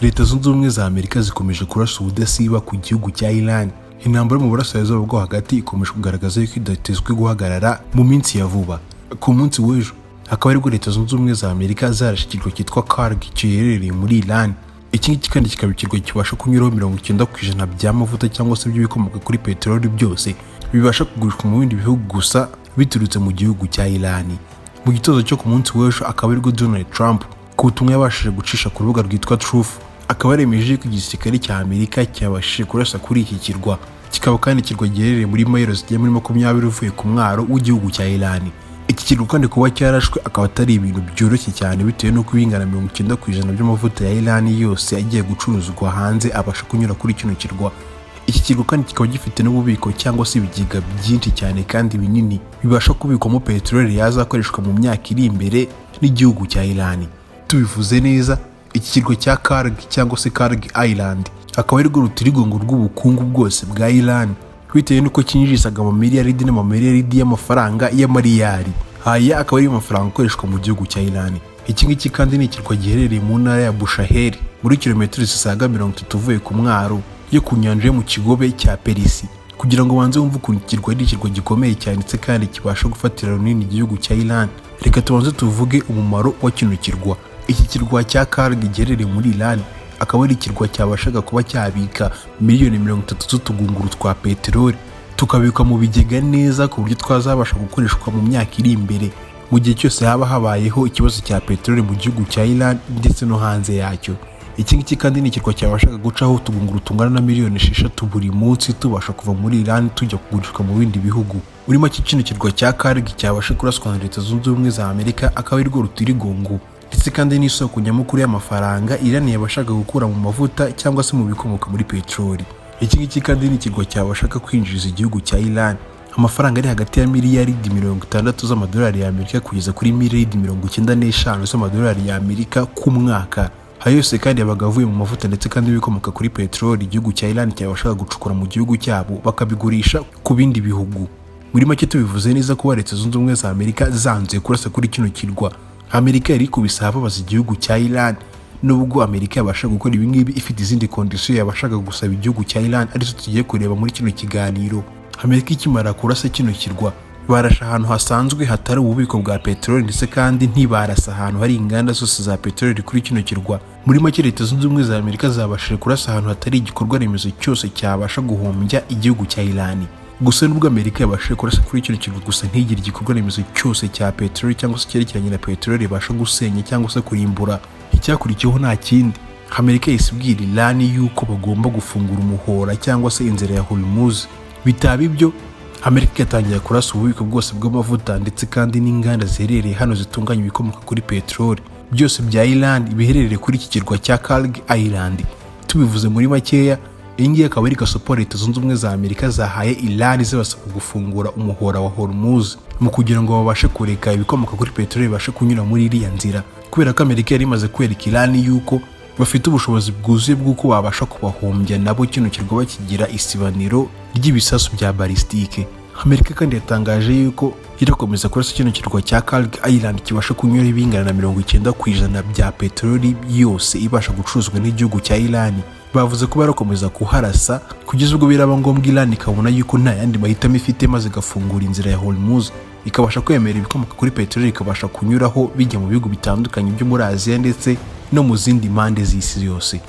Leta Zunze Ubumwe za Amerika zikomeje kurasa ubudasiba ku gihugu cya Iran. Intambara yo mu Burasirazuba bwo Hagati ikomeje kugaragaza yuko idatezwe guhagarara mu minsi ya vuba. Ku munsi w'ejo hakaba aribwo Leta Zunze Ubumwe za Amerika zarashe ikirwa cyitwa Kharg giherereye muri Iran. Iki ngiki kandi kikaba ikirwa kibasha kunyuraho 90% by'amavuta cyangwa se by'ibikomoka kuri peteroli byose bibasha kugurishwa mu bindi bihugu gusa biturutse mu gihugu cya Iran. Mu gitondo cyo ku munsi w'ejo akaba aribwo Donald Trump, ku butumwa yabashije gucisha ku rubuga rwitwa Truth, akaba yaremeje ko igisirikare cya Amerika cyabashije kurasa kuri iki kirwa, kikaba kandi ikirwa giherereye muri mayiro zigera muri 20 uvuye ku mwaro w'igihugu cya Iran. Iki kirwa kandi kuba cyarashwe akaba atari ibintu byoroshye cyane, bitewe n'uko ibingana 90% by'amavuta ya Iran yose agiye gucuruzwa hanze abasha kunyura kuri kino kirwa. Iki kirwa kandi kikaba gifite n'ububiko cyangwa se ibigega byinshi cyane kandi binini bibasha kubikwamo peteroli yazakoreshwa mu myaka iri imbere n'igihugu cya Iran. Tubivuze neza, iki kirwa cya Kharg cyangwa se Kharg Island akaba arirwo rutirigongo rw'ubukungu bwose bwa Iran, bitewe n'uko cyinjirizaga amamiliyaridi n'amamiliyaridi y'amafaranga y'amariyari. Aya akaba ariyo mafaranga akoreshwa mu gihugu cya Iran. Iki ngiki kandi ni ikirwa giherereye mu ntara ya Bushehr, muri kilometero zisaga 30 uvuye ku mwaro yo ku nyanja yo mu Kigobe cya Perisi. Kugira ngo ubanze wumve ukuntu ikirwa ari ikirwa gikomeye cyane ndetse kandi kibasha gufatira runini igihugu cya Iran, reka tubanze tuvuge umumaro wa kino kirwa. Iki kirwa cya Kharg giherereye muri Iran akaba ari ikirwa cyabashaga kuba cyabika miliyoni 30 z'utugunguru twa peteroli, tukabikwa mu bigega neza ku buryo twazabasha gukoreshwa mu myaka iri imbere, mu gihe cyose haba habayeho ikibazo cya peteroli mu gihugu cya Iran ndetse no hanze yacyo. Iki ngiki kandi ni ikirwa cyabashaga gucaho utugunguru tungana na miliyoni 6 buri munsi, tubasha kuva muri Iran tujya kugurishwa mu bindi bihugu. Muri make, kino kirwa cya Kharg cyabasha kuraswa na Leta Zunze Ubumwe za Amerika akaba arirwo rutirigongo ndetse kandi n'isoko nyamukuru y'amafaranga Iran yabashaga gukura mu mavuta cyangwa se mu bikomoka muri peteroli. Iki ngiki kandi ni ikirwa cyabashaga kwinjiriza igihugu cya Iran amafaranga ari hagati ya miliyaridi 60 z'amadolari y'Amerika kugeza kuri miliyaridi 95 z'amadolari y'Amerika ku mwaka. Ayo yose kandi yabaga avuye mu mavuta ndetse kandi n'ibikomoka kuri peteroli igihugu cya Iran cyabashaga gucukura mu gihugu cyabo, bakabigurisha ku bindi bihugu. Muri make, tubivuze neza, kuba Leta Zunze Ubumwe za Amerika zanze kurasa kuri kino kirwa, Amerika yari ikubise ahababaza igihugu cya Iran. Nubwo Amerika yabasha gukora ibi ngibi, ifite izindi condition yabashaga gusaba igihugu cya Iran, arizo tugiye kureba muri kino kiganiro. Amerika ikimara kurasa kino kirwa, barashe ahantu hasanzwe hatari ububiko bwa peteroli, ndetse kandi ntibarasa ahantu hari inganda zose za peteroli kuri kino kirwa. Muri make, Leta Zunze Ubumwe za Amerika zabashije kurasa ahantu hatari igikorwa remezo cyose cyabasha guhombya igihugu cya Iran. Gusa nubwo Amerika yabashije kurasa kuri kino kirwa gusa ntigire igikorwa remezo cyose cya peteroli cyangwa se cyerekeranye na peteroli ibasha gusenya cyangwa se kurimbura, icyakurikiyeho nta kindi. Amerika yahise ibwira Iran yuko bagomba gufungura umuhora cyangwa se inzira ya Hormuz. Bitaba ibyo, Amerika igatangira kurasa ububiko bwose bw'amavuta ndetse kandi n'inganda ziherereye hano zitunganya ibikomoka kuri peteroli byose bya Iran biherereye kuri iki kirwa cya Kharg Island. Tubivuze muri makeya, iyi ngiyi akaba ari gasopo Leta Zunze Ubumwe za Amerika zahaye Iran, zibasaba gufungura umuhora wa Hormuz mu kugira ngo babashe kureka ibikomoka kuri peteroli bibashe kunyura muri iriya nzira, kubera ko Amerika yari imaze kwereka Iran yuko bafite ubushobozi bwuzuye bw'uko babasha kubahombya nabo kino kirwa bakigira isibaniro ry'ibisasu bya balistike. Amerika kandi yatangaje yuko irakomeza kurasa kino kirwa cya Kharg Island kibasha kunyura ibingana na 90% bya peteroli yose ibasha gucuruzwa n'igihugu cya Iran. Bavuze ko barakomeza kuharasa kugeza ubwo biraba ngombwa Iran ikabona yuko nta yandi mahitamo ifite, maze igafungura inzira ya Hormuz, ikabasha kwemera ibikomoka kuri peteroli ikabasha kunyuraho bijya mu bihugu bitandukanye byo muri Aziya ndetse no mu zindi mpande z'isi yose.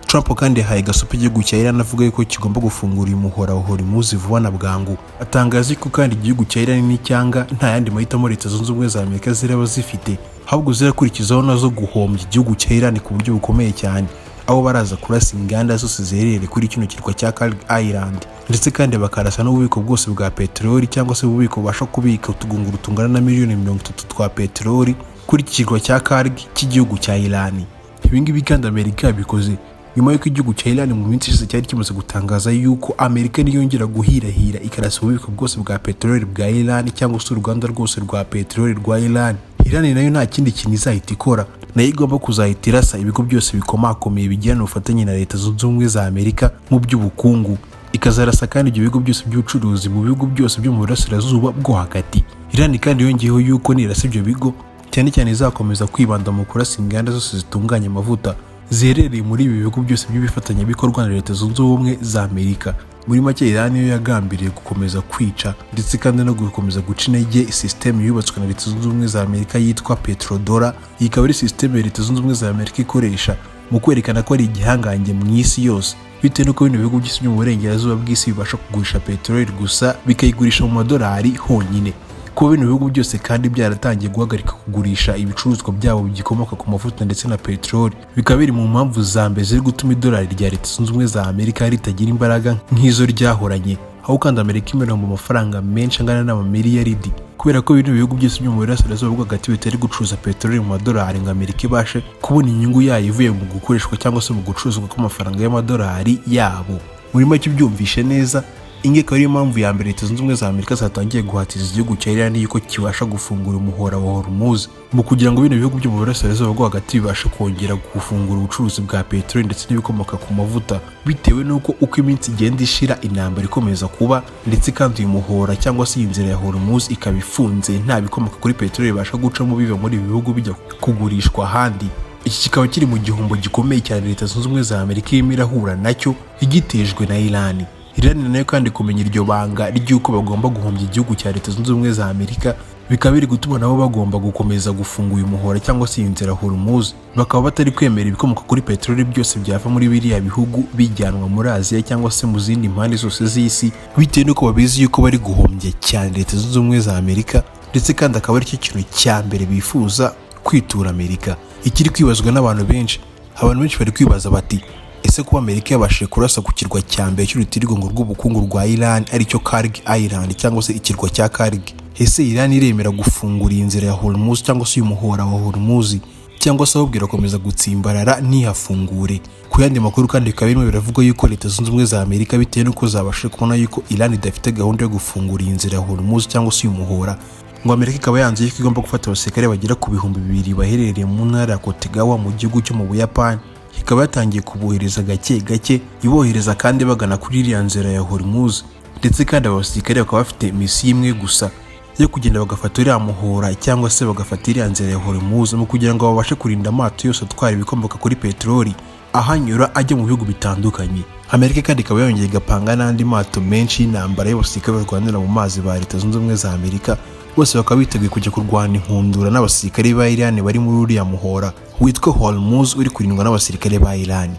Trump kandi yahaye gasopo igihugu cya Iran, avuga yuko kigomba gufungura uyu muhora wa Hormuz vuba na bwangu. Atangaza ko kandi igihugu cya Iran n'icyanga, nta yandi mahitamo Leta Zunze Ubumwe za Amerika ziraba zifite, ahubwo zirakurikizaho nazo guhombya igihugu cya Iran ku buryo bukomeye cyane, aho baraza kurasa inganda zose ziherereye kuri kino kirwa cya Kharg Island, ndetse kandi bakarasa n'ububiko bwose bwa peteroli cyangwa se ububiko bubasha kubika utugunguru tungana na miliyoni 30 twa peteroli kuri iki kirwa cya Kharg cy'igihugu cya Iran. Ibi ngibi kandi Amerika yabikoze nyuma y'uko igihugu cya Iran mu minsi ishize cyari kimaze gutangaza yuko Amerika niyongera guhirahira ikarasa ububiko bwose bwa peteroli bwa Iran cyangwa se uruganda rwose rwa peteroli rwa Iran, Iran nayo nta kindi kintu izahita ikora, nayo igomba kuzahita irasa ibigo byose bikomakomeye bigirana ubufatanye na Leta Zunze Ubumwe za Amerika mu by'ubukungu, ikazarasa kandi ibyo bigo byose by'ubucuruzi mu bihugu byose byo mu Burasirazuba bwo Hagati. Iran kandi yongeyeho yuko nirasa ibyo bigo, cyane cyane izakomeza kwibanda mu kurasa inganda zose zitunganya amavuta. Ziherereye muri ibi bihugu byose by'ibifatanyabikorwa na Leta Zunze Ubumwe za Amerika. Muri make, Iran yo yagambiriye gukomeza kwica ndetse kandi no gukomeza guca intege sisiteme yubatswe na Leta Zunze Ubumwe za Amerika yitwa petrodollar. Iyi ikaba ari sisiteme ya Leta Zunze Ubumwe za Amerika ikoresha mu kwerekana ko ari igihangange mu isi yose, bitewe n'uko bino bihugu by'isi byo mu burengerazuba bw'isi bibasha kugurisha peteroli gusa, bikayigurisha mu madolari honyine. Kuba bino bihugu byose kandi byaratangiye guhagarika kugurisha ibicuruzwa byabo bikomoka ku mavuta ndetse na peteroli, bikaba biri mu mpamvu za mbere ziri gutuma idolari rya Leta Zunze Ubumwe za Amerika ritagira imbaraga nk'izo ryahoranye, aho kandi Amerika imerera mu mafaranga menshi angana n'amamiliyaridi, kubera ko bino bihugu byose byo mu burasirazuba bwo hagati bitari gucuruza peteroli mu madolari ngo Amerika ibashe kubona inyungu yayo ivuye mu gukoreshwa cyangwa se mu gucuruzwa kw'amafaranga y'amadolari yabo. Muri make, ubyumvishe neza, iyi ikaba ariyo mpamvu ya mbere Leta Zunze Ubumwe za Amerika zatangiye guhatiriza igihugu cya Iran yuko kibasha gufungura umuhora wa Hormuz, mu kugira ngo bino bihugu byo mu burasirazuba bwo hagati bibashe kongera gufungura ubucuruzi bwa peteroli ndetse n'ibikomoka ku mavuta, bitewe n'uko uko iminsi igenda ishira intambara ikomeza kuba, ndetse kandi uyu muhora cyangwa se iyi nzira ya Hormuz ikaba ifunze, nta bikomoka kuri peteroli bibasha gucamo biva muri ibi bihugu bijya kugurishwa ahandi. Iki kikaba kiri mu gihombo gikomeye cyane Leta Zunze Ubumwe za Amerika irimo irahura nacyo igitejwe na Iran. Iran nayo kandi kumenya iryo banga ry'uko bagomba guhombya igihugu cya Leta Zunze Ubumwe za Amerika, bikaba biri gutuma nabo bagomba gukomeza gufunga uyu muhora cyangwa se iyi nzira Hormuz, bakaba batari kwemera ibikomoka kuri peteroli byose byava muri biriya bihugu bijyanwa muri Aziya cyangwa se mu zindi mpande zose z'isi, bitewe n'uko babizi yuko bari guhombya cyane Leta Zunze Ubumwe za Amerika, ndetse kandi akaba aricyo kintu cya mbere bifuza kwitura Amerika. Ikiri kwibazwa n'abantu benshi, abantu benshi bari kwibaza bati: "Ese kuba Amerika yabashije kurasa ku kirwa cya mbere cy'urutirigongo rw'ubukungu rwa Iran, aricyo Kharg Island cyangwa se ikirwa cya Kharg, ese Iran iremera gufungura iyi nzira ya Hormuz cyangwa se uyu muhora wa Hormuz, cyangwa se ahubwo irakomeza gutsimbarara ntihafungure?" Ku yandi makuru kandi, bikaba birimo biravugwa yuko Leta Zunze Ubumwe za Amerika, bitewe n'uko zabashije kubona yuko Iran idafite gahunda yo gufungura iyi nzira ya Hormuz cyangwa se uyu muhora, ngo Amerika ikaba yanze yuko igomba gufata abasirikare bagera ku 2000 baherereye mu ntara ya Kotegawa mu gihugu cyo mu Buyapani, ikaba yatangiye kubohereza gake gake, ibohereza kandi bagana kuri iriya nzira ya Hormuz. Ndetse kandi aba basirikare bakaba bafite misiyo imwe gusa yo kugenda bagafata uriya muhora cyangwa se bagafata iriya nzira ya Hormuz, mu kugira ngo babashe kurinda amato yose atwara ibikomoka kuri peteroli ahanyura ajya mu bihugu bitandukanye. Amerika kandi ikaba yongeye igapanga n'andi mato menshi y'intambara y'abasirikare barwanira mu mazi ba Leta Zunze Ubumwe za Amerika, bose bakaba biteguye kujya kurwana inkundura n'abasirikare ba Iran bari muri uriya muhora witwa Hormuz uri kurindwa n'abasirikare ba Iran.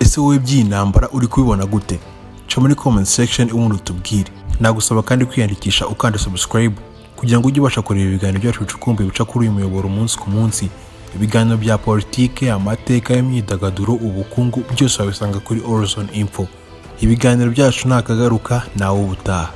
Ese wowe by'iyi ntambara uri kubibona gute? Ca muri comment section ubundi utubwire. Nagusaba kandi kwiyandikisha ukanda subscribe kugira ngo ujye ubasha kureba ibiganiro byacu bicukumbuye bica kuri uyu muyoboro umunsi ku munsi. Ibiganiro bya politike, amateka, y'imyidagaduro, ubukungu, byose wabisanga kuri Horizon Info. Ibiganiro byacu ni akagaruka, nawe ubutaha.